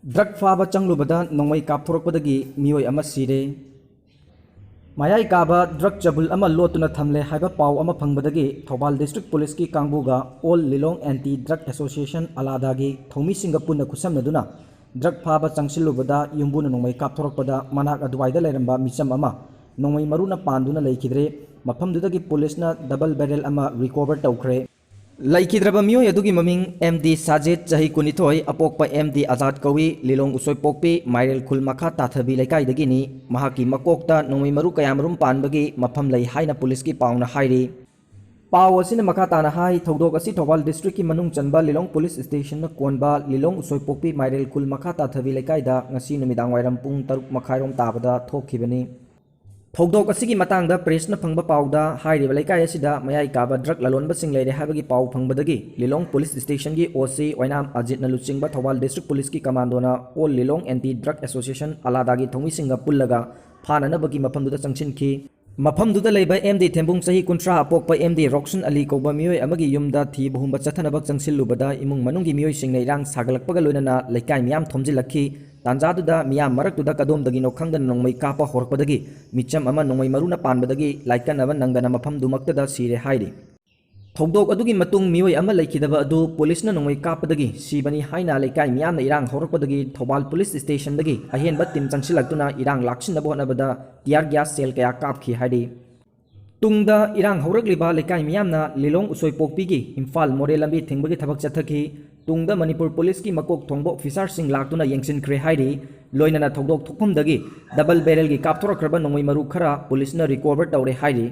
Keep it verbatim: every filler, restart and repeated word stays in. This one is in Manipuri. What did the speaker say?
ꯗ꯭ꯔꯒ ꯐꯥꯕ ꯆꯪꯂꯨꯕꯗ ꯅꯣꯡꯃꯩ ꯀꯥꯞꯊꯣꯔꯛꯄꯗꯒꯤ ꯃꯤꯑꯣꯏ ꯑꯃ ꯁꯤꯔꯦ꯫ ꯃꯌꯥꯏ ꯀꯥꯕ ꯗ꯭ꯔꯒ ꯆꯕꯨꯜ ꯑꯃ ꯂꯣꯠꯇꯨꯅ ꯊꯝꯂꯦ ꯍꯥꯏꯕ ꯄꯥꯎ ꯑꯃ ꯐꯪꯕꯗꯒꯤ ꯊꯧꯕꯥꯜ ꯗꯤꯁꯇ꯭ꯔꯤꯛ ꯄꯨꯂꯤꯁꯀꯤ ꯀꯥꯡꯕꯨꯒ ꯑꯣꯜ ꯂꯤꯂꯣꯡ ꯑꯦꯟꯇꯤ ꯗ꯭ꯔꯒ ꯑꯦꯁꯣꯁꯤꯌꯦꯁꯟ ꯑꯂꯥꯗꯥꯒꯤ ꯊꯧꯃꯤꯁꯤꯡꯒ ꯄꯨꯟꯅ ꯈꯨꯠꯁꯝꯅꯗꯨꯅ ꯗ꯭ꯔꯒ ꯐꯥꯕ ꯆꯪꯁꯤꯜꯂꯨꯕꯗ ꯌꯨꯝꯕꯨꯅ ꯅꯣꯡꯃꯩ ꯀꯥꯞꯊꯣꯔꯛꯄꯗ ꯃꯅꯥꯛ ꯑꯗꯨꯋꯥꯏꯗ ꯂꯩꯔꯝꯕ ꯃꯤꯆꯝ ꯑꯃ ꯅꯣꯡꯃꯩ ꯃꯔꯨꯅ ꯄꯥꯟꯗꯨꯅ ꯂꯩꯈꯤꯗ꯭ꯔꯦ꯫ ꯃꯐꯝꯗꯨꯗꯒꯤ ꯄꯨꯂꯤꯁꯅ ꯗꯕꯜ ꯕꯦꯔꯦꯜ ꯑꯃ ꯔꯤꯀꯣꯚꯔ ꯇꯧꯈ꯭ꯔꯦ꯫ ꯂꯩꯈꯤꯗ꯭ꯔꯕ ꯃꯤꯑꯣꯏ ꯑꯗꯨꯒꯤ ꯃꯃꯤꯡ ꯑꯦꯝ ꯗꯤ ꯁꯥꯖꯤꯗ, ꯆꯍꯤ ꯀꯨꯟꯅꯤꯊꯣꯏ, ꯑꯄꯣꯛꯄ ꯑꯦꯝ ꯗꯤ ꯑꯖꯥꯗ ꯀꯧꯏ, ꯂꯤꯂꯣꯡ ꯎꯁꯣꯏꯄꯣꯛꯄꯤ ꯃꯥꯏꯔꯦꯜ ꯈꯨꯜ ꯃꯈꯥ ꯇꯥꯊꯕꯤ ꯂꯩꯀꯥꯏꯗꯒꯤꯅꯤ꯫ ꯃꯍꯥꯛꯀꯤ ꯃꯀꯣꯛꯇ ꯅꯣꯡꯃꯩ ꯃꯔꯨ ꯀꯌꯥꯃꯔꯨꯝ ꯄꯥꯟꯕꯒꯤ ꯃꯐꯝ ꯂꯩ ꯍꯥꯏꯅ ꯄꯨꯂꯤꯁꯀꯤ ꯄꯥꯎꯅ ꯍꯥꯏꯔꯤ꯫ ꯄꯥꯎ ꯑꯁꯤꯅ ꯃꯈꯥ ꯇꯥꯅ ꯍꯥꯏ, ꯊꯧꯗꯣꯛ ꯑꯁꯤ ꯊꯧꯕꯥꯜ ꯗꯤꯁꯇ꯭ꯔꯤꯛꯀꯤ ꯃꯅꯨꯡ ꯆꯟꯕ ꯂꯤꯂꯣꯡ ꯄꯨꯂꯤꯁ ꯁ꯭ꯇꯦꯁꯟꯅ ꯀꯣꯟꯕ ꯂꯤꯂꯣꯡ ꯎꯁꯣꯏꯄꯣꯛꯄꯤ ꯃꯥꯏꯔꯦꯜ ꯈꯨꯜ ꯃꯈꯥ ꯇꯥꯊꯕꯤ ꯂꯩꯀꯥꯏꯗ ꯉꯁꯤ ꯅꯨꯃꯤꯗꯥꯡ ꯋꯥꯏꯔꯝ ꯄꯨꯡ ꯇꯔꯨꯛ ꯃꯈꯥꯏꯔꯣꯝ ꯇꯥꯕꯗ ꯊꯣꯛꯈꯤꯕꯅꯤ꯫ ꯊꯧꯗꯣꯛ ꯑꯁꯤꯒꯤ ꯃꯇꯥꯡꯗ ꯄ꯭ꯔꯦꯁꯅ ꯐꯪꯕ ꯄꯥꯎꯗ, ꯍꯥꯏꯔꯤꯕ ꯂꯩꯀꯥꯏ ꯑꯁꯤꯗ ꯃꯌꯥꯏ ꯀꯥꯕ ꯗ꯭ꯔꯒ ꯂꯂꯣꯟꯕꯁꯤꯡ ꯂꯩꯔꯦ ꯍꯥꯏꯕꯒꯤ ꯄꯥꯎ ꯐꯪꯕꯗꯒꯤ ꯂꯤꯂꯣꯡ ꯄꯨꯂꯤꯁ ꯁ꯭ꯇꯦꯁꯟꯒꯤ ꯑꯣ ꯁꯤ ꯑꯣꯏꯅꯥꯝ ꯑꯖꯤꯠꯅ ꯂꯨꯆꯤꯡꯕ ꯊꯧꯕꯥꯜ ꯗꯤꯁꯇ꯭ꯔꯤꯛ ꯄꯨꯂꯤꯁꯀꯤ ꯀꯃꯥꯟꯗꯣꯅ ꯑꯣꯜ ꯂꯤꯂꯣꯡ ꯑꯦꯟꯇꯤ ꯗ꯭ꯔꯒ ꯑꯦꯁꯣꯁꯤꯌꯦꯁꯟ ꯑꯂꯥꯗꯥꯒꯤ ꯊꯧꯃꯤꯁꯤꯡꯒ ꯄꯨꯜꯂꯒ ꯐꯥꯅꯅꯕꯒꯤ ꯃꯐꯝꯗꯨꯗ ꯆꯪꯁꯤꯟꯈꯤ꯫ ꯃꯐꯝꯗꯨꯗ ꯂꯩꯕ ꯑꯦꯝ ꯗꯤ ꯊꯦꯝꯕꯨꯡ, ꯆꯍꯤ ꯀꯨꯟꯊ꯭ꯔꯥ, ꯑꯄꯣꯛꯄ ꯑꯦꯝ ꯗꯤ ꯔꯣꯛꯁꯟ ꯑꯂꯤ ꯀꯧꯕ ꯃꯤꯑꯣꯏ ꯑꯃꯒꯤ ꯌꯨꯝꯗ ꯊꯤꯕ ꯍꯨꯝꯕ ꯆꯠꯊꯅꯕ ꯆꯪꯁꯤꯜꯂꯨꯕꯗ ꯏꯃꯨꯡ ꯃꯅꯨꯡꯒꯤ ꯃꯤꯑꯣꯏꯁꯤꯡꯅ ꯏꯔꯥꯡ ꯁꯥꯒꯠꯂꯛꯄꯒ ꯂꯣꯏꯅꯅ ꯂꯩꯀꯥꯏ ꯃꯤꯌꯥꯝ ꯊꯣꯝꯖꯤꯜꯂꯛꯈꯤ꯫ ꯇꯥꯟꯖꯥꯗꯨꯗ ꯃꯤꯌꯥꯝ ꯃꯔꯛꯇꯨꯗ ꯀꯗꯣꯝꯗꯒꯤꯅꯣ ꯈꯪꯗꯅ ꯅꯣꯡꯃꯩ ꯀꯥꯞꯄ ꯍꯧꯔꯛꯄꯗꯒꯤ ꯃꯤꯆꯝ ꯑꯃ ꯅꯣꯡꯃꯩ ꯃꯔꯨꯅ ꯄꯥꯟꯕꯗꯒꯤ ꯂꯥꯏꯀꯠꯅꯕ ꯅꯪꯗꯅ ꯃꯐꯝꯗꯨꯃꯛꯇꯗ ꯁꯤꯔꯦ ꯍꯥꯏꯔꯤ꯫ ꯊꯧꯗꯣꯛ ꯑꯗꯨꯒꯤ ꯃꯇꯨꯡ ꯃꯤꯑꯣꯏ ꯑꯃ ꯂꯩꯈꯤꯗꯕ ꯑꯗꯨ ꯄꯨꯂꯤꯁꯅ ꯅꯣꯡꯃꯩ ꯀꯥꯞꯄꯗꯒꯤ ꯁꯤꯕꯅꯤ ꯍꯥꯏꯅ ꯂꯩꯀꯥꯏ ꯃꯤꯌꯥꯝꯅ ꯏꯔꯥꯡ ꯍꯧꯔꯛꯄꯗꯒꯤ ꯊꯧꯕꯥꯜ ꯄꯨꯂꯤꯁ ꯁ꯭ꯇꯦꯁꯟꯗꯒꯤ ꯑꯍꯦꯟꯕ ꯇꯤꯝ ꯆꯪꯁꯤꯜꯂꯛꯇꯨꯅ ꯏꯔꯥꯡ ꯂꯥꯛꯁꯤꯟꯅꯕ ꯍꯣꯠꯅꯕꯗ ꯇꯤꯌꯥꯔ ꯒ꯭ꯌꯥꯁ ꯁꯦꯜ ꯀꯌꯥ ꯀꯥꯞꯈꯤ ꯍꯥꯏꯔꯤ꯫ ꯇꯨꯡꯗ ꯏꯔꯥꯡ ꯍꯧꯔꯛꯂꯤꯕ ꯂꯩꯀꯥꯏ ꯃꯤꯌꯥꯝꯅ ꯂꯤꯂꯣꯡ ꯎꯁꯣꯏꯄꯣꯛꯄꯤꯒꯤ ꯏꯝꯐꯥꯜ ꯃꯣꯔꯦ ꯂꯝꯕꯤ ꯊꯤꯡꯕꯒꯤ ꯊꯕꯛ ꯆꯠꯊꯈꯤ꯫ ꯇꯨꯡꯗ ꯃꯅꯤꯄꯨꯔ ꯄꯨꯂꯤꯁꯀꯤ ꯃꯀꯣꯛ ꯊꯣꯡꯕ ꯑꯣꯐꯤꯁꯥꯔꯁꯤꯡ ꯂꯥꯛꯇꯨꯅ ꯌꯦꯡꯁꯤꯟꯈ꯭ꯔꯦ ꯍꯥꯏꯔꯤ꯫ ꯂꯣꯏꯅꯅ ꯊꯧꯗꯣꯛ ꯊꯣꯛꯐꯝꯗꯒꯤ ꯗꯕꯜ ꯕꯦꯔꯦꯜꯒꯤ ꯀꯥꯞꯊꯣꯔꯛꯈ꯭ꯔꯕ ꯅꯣꯡꯃꯩ ꯃꯔꯨ ꯈꯔ ꯄꯨꯂꯤꯁꯅ ꯔꯤꯀꯣꯚꯔ ꯇꯧꯔꯦ ꯍꯥꯏꯔꯤ꯫